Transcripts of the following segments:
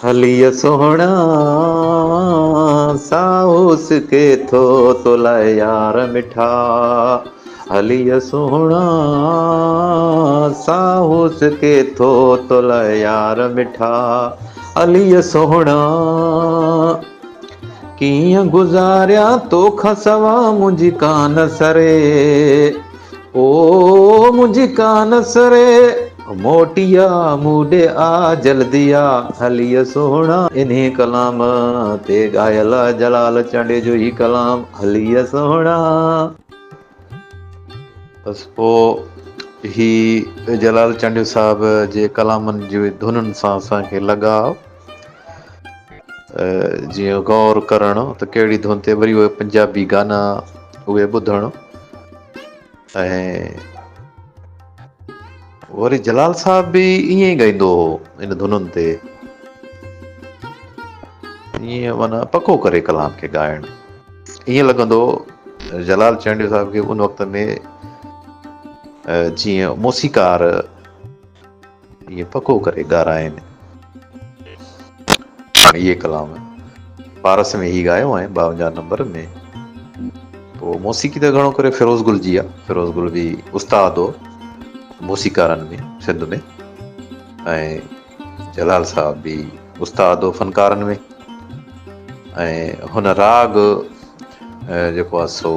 هليء سهڻا ساهو سڪي ٿو تو لاء يار مٺا هليء سهڻا ساهو سڪي ٿو تو لاء يار مٺا هليء سهڻا ڪيئن گذاريان توکان سوا منهنجي ڪانه سري او منهنجي ڪانه سري موٽي آ مون ڏي آ جلدي آ هلي سهڻا. انهي ڪلام تي ڳايل آ جلال چانڊيي جو هي ڪلام هلي سهڻا. بس پوء هي جلال چانڊيو صاحب جي ڪلامن جي ڌنن سان اسان کي لڳاء. جيئن غور ڪرڻ ته ڪهڙي ڌن تي وري اهي پنجابي گانا اهي ٻڌڻ ۽ وري جلال صاحب به ائين ئي ڳائيندو هو ان ڌنن تي ائين معنيٰ پڪو ڪري ڪلام کي ڳائڻ ائين لڳندو جلال چانڊيو صاحب کي ان وقت ۾ جيئن موسيقار ائين پڪو ڪري ڳارائين. هاڻي اهي ڪلام پارس ۾ هي ڳايو آهي 52 نمبر ۾ پوء موسيقي ته گهڻو ڪري فيروز گل جي آ فيروز گل به استاد هو موسيقارن ۾ سنڌ ۾ ۽ جلال صاحب به استاد هو فنڪارن ۾ ۽ هن راڳ جيڪو آ سو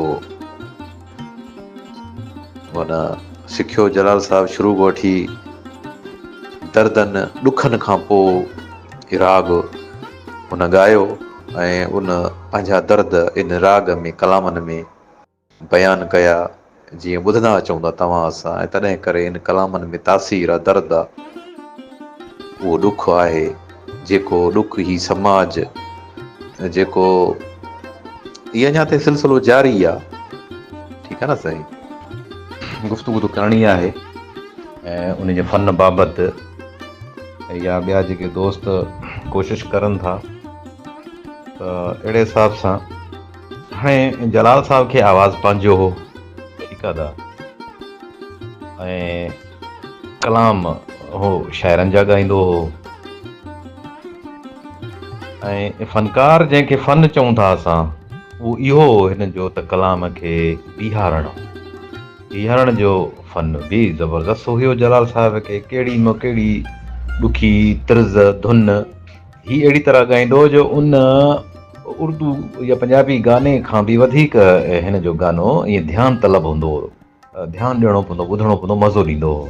معنيٰ سکيو جلال صاحب شروع کان وٺي دردن ڏکن کان پوء راڳ هن ڳايو ۽ ان پنهنجا درد ان راڳ ۾ ڪلامن ۾ بيان ڪيا جيئن ٻڌندا اچون ٿا توهان اسان ۽ تڏهن ڪري ان ڪلامن ۾ تاثير آ درد آ اهو ڏک آهي جيڪو ڏک هي سماج جيڪو هي اڃا تائين سلسلو جاري آ ٺيڪ آ نه سائين. گفتگو ته ڪرڻي آهي ۽ ان جي فن بابت يا ٻيا جيڪي دوست ڪوشش ڪرن ٿا ته اهڙي حساب سان هاڻي جلال صاحب کي آواز پنهنجو هو ٺيڪ آ دا ۽ ڪلام هو شاعرن جا ڳائيندو هو ۽ فنڪار جنهن کي فن چئون ٿا اسان اهو اهو هو هن جو ته ڪلام کي بيهارڻ بيهارڻ جو فن به زبردست هيو جلال صاحب کي ڪهڙي م ڪهڙي ڏکي طرز ڌن هي اهڙي طرح ڳائيندو هو جو ان اردو يا پنجابي گاني کان به وڌيڪ هن جو گانو ائين ڌيان طلب هوندو هو. ڌيان ڏيڻو پوندو، ٻڌڻو پوندو، مزو ڏيندو هو.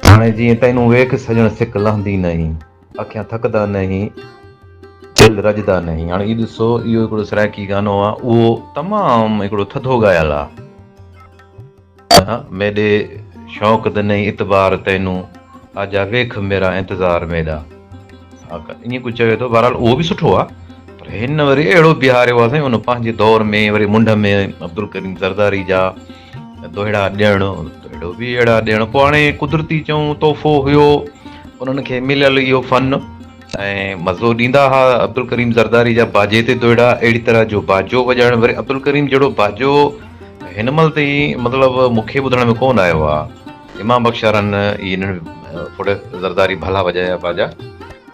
هاڻي جيئن تينون ويک سڄڻ سڪ لهندي نهين، اکيان ٿڪدا نهين، دل رڄدا نهين. هاڻي اهو ڏسو، اهو هڪڙو سرائيڪي گانو آ، اهو تمام هڪڙو ٿڌو ڳايل آ. ميڏي شوق the نهين اعتبار تينون، آجا ويک ميرا انتظار ميڏا. ائين ڪجهه چوي ٿو، بهرحال اهو به سٺو آ. پر هن وري اهڙو بيهاريو آ سائين ان پنهنجي دور ۾ وري منڍ ۾ عبدالڪريم زرداري جا دوهيڙا ڏيڻ دوهيڙو به اهڙا ڏيڻ پوء هاڻي قدرتي چئون تحفو هيو انهن کي مليل اهو فن ۽ مزو ڏيندا ها عبدالڪريم زرداري جا باجي تي دوهيڙا اهڙي طرح جو باجو وڄائڻ وري عبدالڪريم جهڙو باجو هن مهل تائين مطلب مون کي ٻڌڻ ۾ ڪونه آيو آ امام بخش وارن اهي انهن ٿوري زرداري ڀلا وڄايا باجا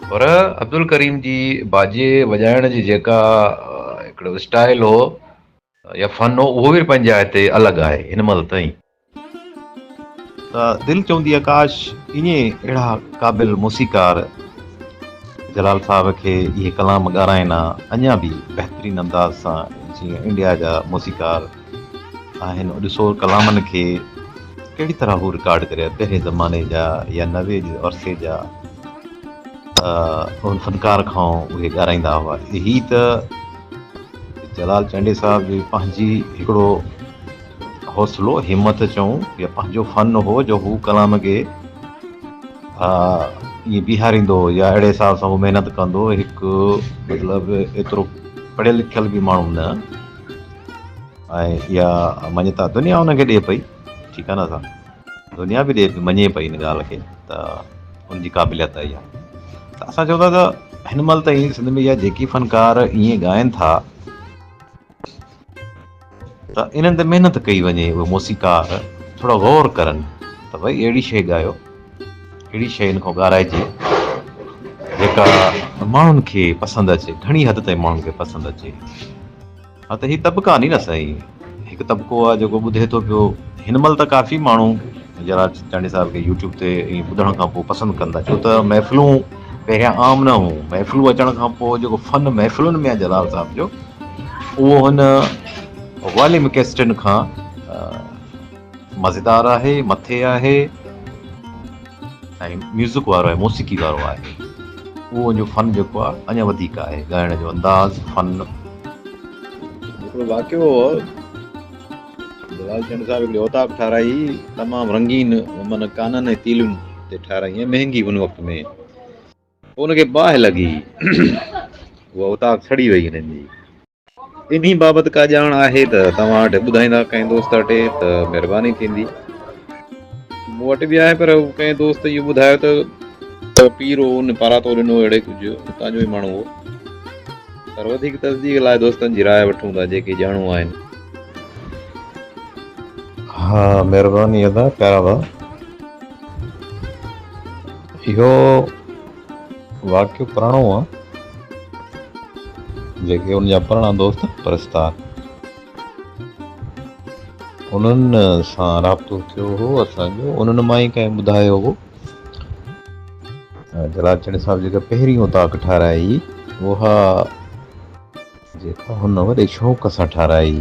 پر عبدالڪريم جي باجي وڄائڻ جي جيڪا هڪڙو اسٽائل هو يا فن هو اهو به پنهنجي جاء تي الڳ آهي هن مهل تائين. ته دل چوندي آهي ڪاش ائين اهڙا قابل موسيقار جلال صاحب کي اهي ڪلام ڳارائين ها اڃا به بهترين انداز سان جيئن انڊيا جا موسيقار آهن ڏسو ڪلامن کي ڪهڙي طرح هو رڪارڊ ڪري پهرين زماني جا يا نوي جي عرصي جا ان فنڪار کان اهي ڳارائيندا هئا. هي ته جلال چانڊيي صاحب جي پنهنجي هڪڙو حوصلو، همت چئون يا پنهنجو فن هو جو هو ڪلام کي ائين بيهاريندو هو يا اهڙي حساب سان هو محنت ڪندو هو. هڪ مطلب ايترو پڙهيل لکيل به ماڻهو نه ۽ اها مڃتا دنيا ان کي ڏئي پئي. ٺيڪ آهي نه اسان دنيا به ڏئي پئي مڃي پئي ان ڳالهه کي ته ان جي قابليت آهي اها ته اسان چئون ٿا ته هن مهل تائين سنڌ ۾ جا جيڪي فنڪار ائين ڳائن ٿا ته انهن تي محنت ڪئي وڃي اهي موسيقار ٿورو غور ڪرن ته ڀئي اهڙي شيء ڳايو اهڙي شيء ان کان ڳارائجي جيڪا ماڻهن کي پسند اچي، گهڻي حد تائين ماڻهن کي پسند اچي. ها ته هي طبقا ني نه سائين، هڪ طبقو آ جيڪو ٻڌي ٿو پيو، هن مهل ته ڪافي ماڻهو جلال چانڊيي صاحب کي يوٽيوب تي ائين ٻڌڻ کان پوء پسند ڪن ٿا، ڇو ته محفلون پهريان عام نه هيون، محفلون اچڻ کان پوء جيڪو فن محفلن ۾ آ جلال صاحب جو اهو هن واليم ڪيسٽن کان مزيدار آهي، مٿي آهي ۽ ميوزڪ وارو آهي، موسيقي وارو آهي. اهو ان جو فن جيڪو آهي اڃا وڌيڪ آهي، ڳائڻ جو انداز، فن. هڪڙو واقعو هو، جلال چنڊ صاحب هڪڙي اوطاق ٺاهرائي، تمام رنگين معنيٰ ڪانن ۽ تيلين تي ٺاهرائي ۽ مهنگي ان وقت ۾. پوء ان کي باهه لڳي، اها اوطاق سڙي وئي هنن جي. انهي بابت ڪا ڄاڻ آهي ته توهان وٽ ٻڌائيندا ڪنهن دوست وٽ ته مهرباني ٿيندي. مون وٽ به آهي پر ڪنهن دوست اهو ٻڌايو ته پير هو ان پاراتو ڏنو اهڙي ڪجهه اتان جو ئي ماڻهو هو پر وڌيڪ تصديق لاء دوستن جي راء وٺون ٿا جيڪي ڄاڻو آهن. ها مهرباني ادا پيارا ڀاء اهو واقعو پراڻو آ جيڪي ان جا پراڻا دوست پرستار انهن سان رابطو ٿيو هو اسان جو انهن مان ئي ڪنهن ٻڌايو هو جلال چنڙ صاحب جيڪا پهرين اوطاق ٺاهرائي اها جيڪا هن وڏي شوق سان ٺاهرائي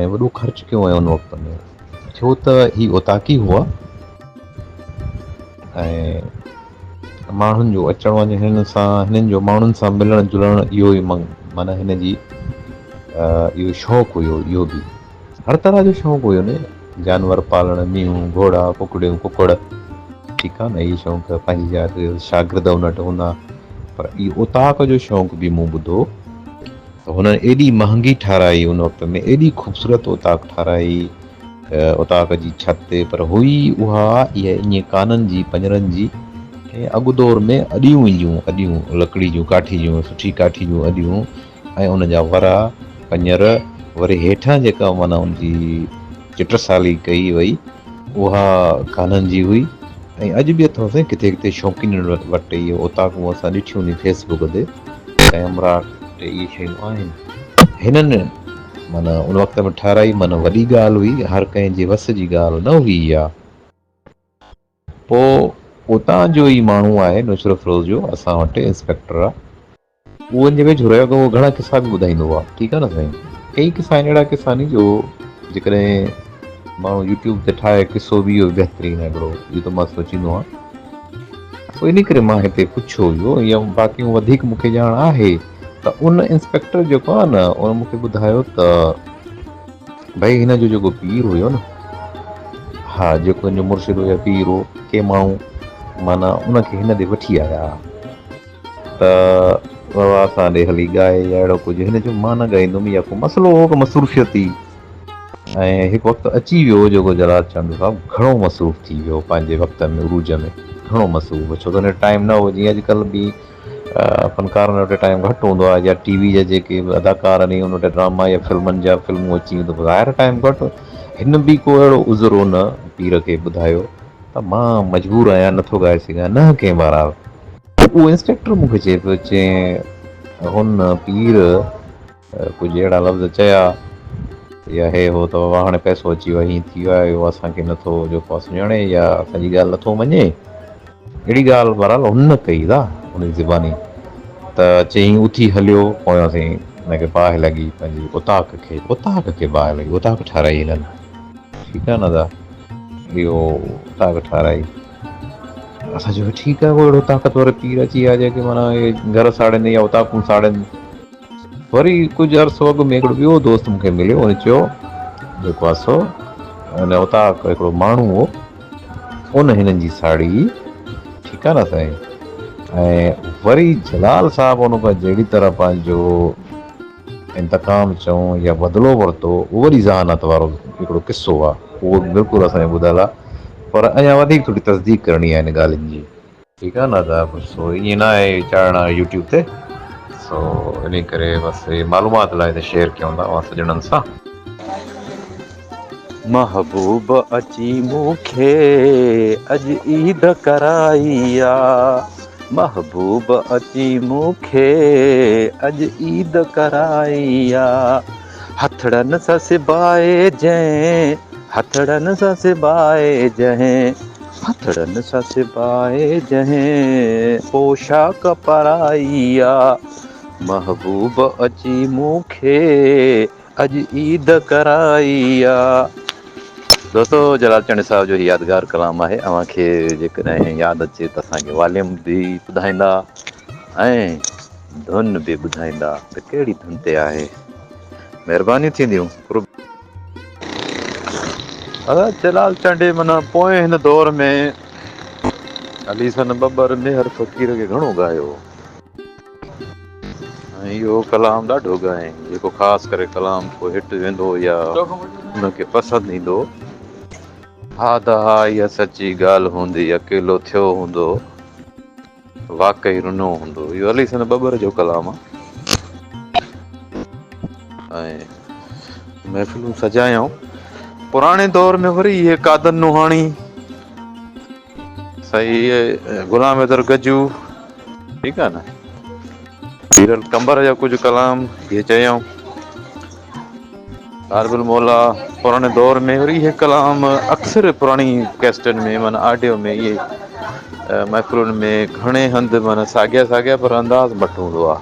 ۽ وڏو خرچ ڪيو هيو ان وقت ۾ ڇو ته هي اوطاقي هئا ۽ ماڻهن جو اچڻ وڃ هنن سان هنن جو ماڻهن سان ملڻ جلڻ اهو ئي معنيٰ هن جي اهو شوق هيو اهو به هر طرح جو شوق هيو نه جانور پالڻ مينهون گهوڙا ڪڪڙيون ڪڪڙ ٺيڪ آ نه اهي شوق پنهنجي جاء تي شاگرد ان وٽ هوندا پر اهو اوطاق جو شوق به مون ٻڌو ته هنن ايڏي مهانگي ٺاهرائي ان وقت ۾ ايڏي خوبصورت اوطاق ٺاهرائي اوطاق جي ڇت تي پر هئي اها اها ائين ڪانن جي پڃرن جي ۽ اڳ دور ۾ اڏيون اينديون اڏيون لڪڙي جون ڪاٺي جون سٺي ڪاٺي جون اڏيون ۽ ان جا ورا پڃر وري هيٺان جيڪا معنيٰ ان جي چٽسالي ڪئي وئي اها ڪانن جي هئي ۽ اڄ به اٿو سائين ڪٿي ڪٿي شوقينن وٽ اهي اوطاقون اسان ڏٺيون ني فيس بڪ تي ڪئمرا تي اهي شيون آهن هنن معنيٰ ان وقت ۾ ٺهرائي معنيٰ وڏي ڳالهه هئي هر ڪنهن جي وس جي ڳالهه نه هئي اها پوء اتان جو ئي ماڻهو آهي نوشهروفيروز جو اسان وٽ انسپيڪٽر آ اهو ان جي ويجهو رهيو ته اهو گهڻا قصا به ٻڌائيندو هو ٺيڪ آ نه سائين ڪئي قصا آهن اهڙا قصا ني جو جيڪڏهن ماڻهو يوٽيوب تي ٺاهي قصو به اهو بهترين آهي هڪڙو اهو ته مان سوچيندو آهيان سو ان ڪري مان هتي پڇيو اهو يا باقي وڌيڪ مون کي ڄاڻ آهي ته ان انسپيڪٽر جيڪو آهي نه ان مون کي ٻڌايو ته ڀئي هن جو جيڪو پير هيو نه ها جيڪو هن جو مرشد هو يا پير هو ڪي ماڻهو معنيٰ ان کي هن ڏي وٺي آيا ته بابا اسان ڏي هلي ڳائي يا اهڙو ڪجهه هن چيو مان نه ڳائيندم يا ڪو مسئلو هو ڪو مصروفيت هئي ۽ هڪ وقت اچي ويو جيڪو جلال چانڊيو صاحب گهڻو مصروف ٿي ويو پنهنجي وقت ۾ عروج ۾ گهڻو مصروف ڇو ته هن وٽ ٽائيم نه هو جيئن اڄڪلهه به فنڪارن وٽ ٽائيم گهٽ هوندو آهي يا ٽي وي جا جيڪي اداڪار آهن ان وٽ ڊراما يا فلمن جا فلمون اچي ويون ته ظاهر ٽائيم گهٽ هن به ڪو اهڙو عذر ان پير کي ٻڌايو ته مان مجبور آهيان نٿو ڳائي سگهان نه ڪنهن بهرحال اهو انسپيڪٽر مون کي چئي پيو چي هن پير ڪجهه اهڙا لفظ چيا يا هي هو ته بابا هاڻي پئسو اچي ويو آهي هيئن ٿي ويو آهي اهو اسان کي نٿو جيڪو آهي سڃاڻي يا اسان جي ڳالهه نٿو مڃي اهڙي ڳالهه بهرحال هن نه ڪئي دا ان جي زباني ته چيائين اٿي هليو پويان سائين هن کي باهه لڳي پنهنجي اوطاق کي اوطاق کي باهه لڳي اوطاق ٺاهرائي هنن ٺيڪ آهي نه دا اهو اوطاق ٺاهرائي اسان چيو ٺيڪ آهي اهڙو طاقتور پير اچي ويا جيڪي معنيٰ گهر ساڙين يا اوطاقون ساڙين وري ڪجهه عرصو اڳ ۾ هڪڙو ٻيو دوست مون کي مليو ان چيو جيڪو آهي سو ان اوطاق هڪڙو ماڻهو هو ان هنن جي ساڙي ٺيڪ آهي نه سائين ۽ وري جلال صاحب ان کان جهڙي طرح پنهنجو انتقام چئون يا بدلو ورتو اهو وڏي ذهانت وارو هڪڙو قصو آهي اهو بلڪل اسان جو ٻڌل آهي پر اڃا وڌيڪ ٿوري تصديق ڪرڻي آهي ان ڳالهين جي. ٺيڪ آ نه ادا بس سو ائين نه آهي چاڙهڻا يوٽيوب تي سو انهي ڪري بس هي معلومات لاء ته شيئر ڪيون ٿا اوهان سڄڻن سان. محبوب اچي مون کي اڄ عيد ڪرائي آ. محبوب اچي مون کي اڄ عيد ڪرائي آ. هٿڙن سان سبائي جنهن، هٿڙن سان سبائي جنهن، هٿڙن سان سبائي جنهن، پوشاڪ پرائي آ. محبوب اچي مون کي اڄ عيد ڪرائي آ. دوستو جلال چانڊيو صاحب جو هي يادگار ڪلام آهي اوهان کي جيڪڏهن ياد اچي ته اسان کي واليم به ٻڌائيندا ۽ ڌن به ٻڌائيندا ته ڪهڙي ڌن تي آهي مهربانيون ٿينديون قرب. ادا جلال چانڊيي معنيٰ پوئين هن دور ۾ علي حسن ٻٻر ميهر فقير کي گهڻو ڳايو هو. ۽ اهو ڪلام ڏاڍو ڳايائين جيڪو خاص ڪري ڪلام ڪو هٽ ويندو يا ان کي پسند ايندو. ها ته ها اها سچي ڳالهه هوندي اڪيلو ٿيو هوندو واقعي رنو هوندو. اهو علي حسن ٻٻر جو ڪلام آ ۽ محفلون سجايائون. پراڻي دور ۾ وري اهي قادن نوحاڻي. سائين غلام حيدر گجو ٺيڪ آ نه پيرل قمبر جا ڪجهه ڪلام اهي چيائون طالب الموليٰ پراڻي دور ۾ وري اهي ڪلام اڪثر پراڻي ڪيسٽن ۾ معنيٰ آڊيو ۾ اهي محفلن ۾ گهڻي هنڌ معنيٰ ساڳيا ساڳيا پر انداز مٽ هوندو آ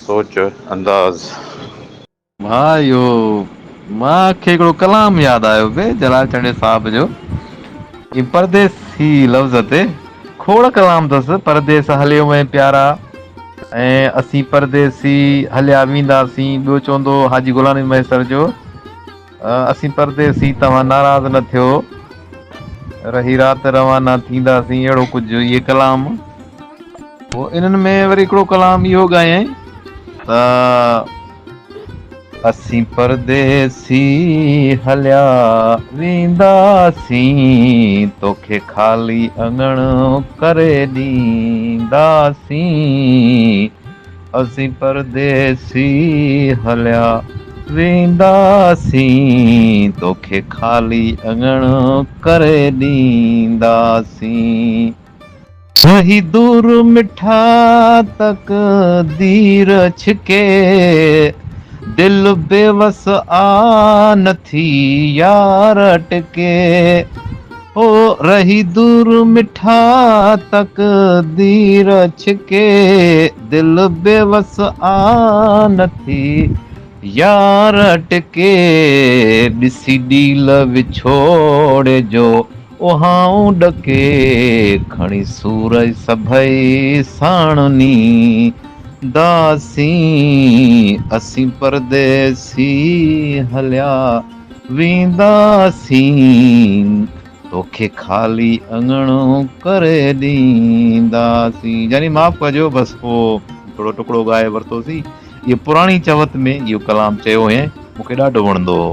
سوچ انداز. ها اهو مان کي هڪڙو ڪلام ياد آيو پئي جلال چانڊيو صاحب جو هي پرديسي لفظ تي کوڙ ڪلام اٿس پرديس هليو وئين پيارا ۽ اسين پرديسي هليا وينداسين ٻيو چوندو حاجي غلام نبي مهيسر جو اسين پرديسي توهان ناراض نه ٿيو رهي رات روانا ٿينداسين اهڙو ڪجهه اهي ڪلام پوء انهن ۾ وري هڪڙو ڪلام اهو ڳايائين ته. اسين پرديسي هليا وينداسين، توکي خالي اڱڻ ڪري ڏينداسين. اسين پرديسي هليا وينداسين، توکي خالي اڱڻ ڪري ڏينداسين. رهي دور مٺا تقدير ڇڪي، دل بيوس آ نٿي يار ٽڪي. هو رهي دور مٺا تقدير ڇڪي، دل بيوس آ نٿي يار ٽڪي. ڏسي ڏيل وڇوڙي جو اهائون ڏڪي کڻي سور سڀئي ساڻ نينداسين، اسين پرديسي هليا وينداسين، توکي خالي اڱڻ ڪري ڏينداسين. يعني معاف ڪجو بس پوء ٿورو ٽڪڙو ڳائي ورتوسين. اهو پراڻي چوت ۾ اهو ڪلام چيو هئين، مون کي ڏاڍو وڻندو هو.